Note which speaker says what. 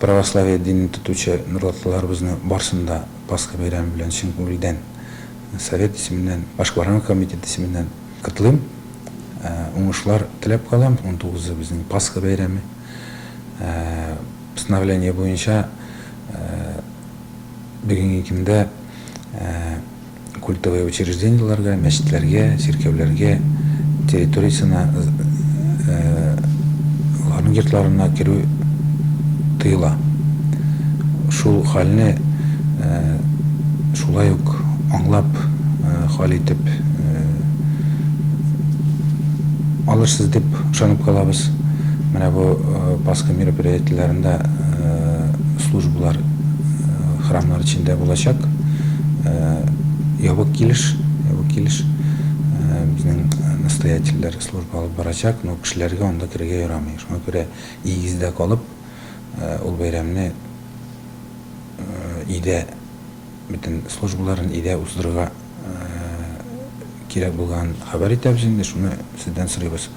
Speaker 1: Православие динен тотучы нурлатлыларыбызны барсын да Пасха бәйрәме белән чын күңелдән Совет исеменнән, Башкарма комитет исеменнән котлыйм. Уңышлар теләп калам. 19-ы безнең Пасха бәйрәме. Постановление буенча бүгенге көндә культовый учреждениеләргә, мәчетләргә, чиркәүләргә, территориясенә, аларның йортларына керү тыела. Шул хәлне шулай ук аңлап, хәл итеп алырсыз дип ышанып калабыз. Менә бу Пасха мероприятиеләрендә службалар храмнар эчендә булачак. Ябык килеш, ябык килеш безнең настоятельләр служба алып барачак, но кешеләргә анда керергә ярамый. Шуңа күрә өегездә калып, ул бәйрәмне өйдә бөтен службаларын өйдә уздырырга кирәк булганын хәбәр итәбез инде, шуны сездән сорыйбыз.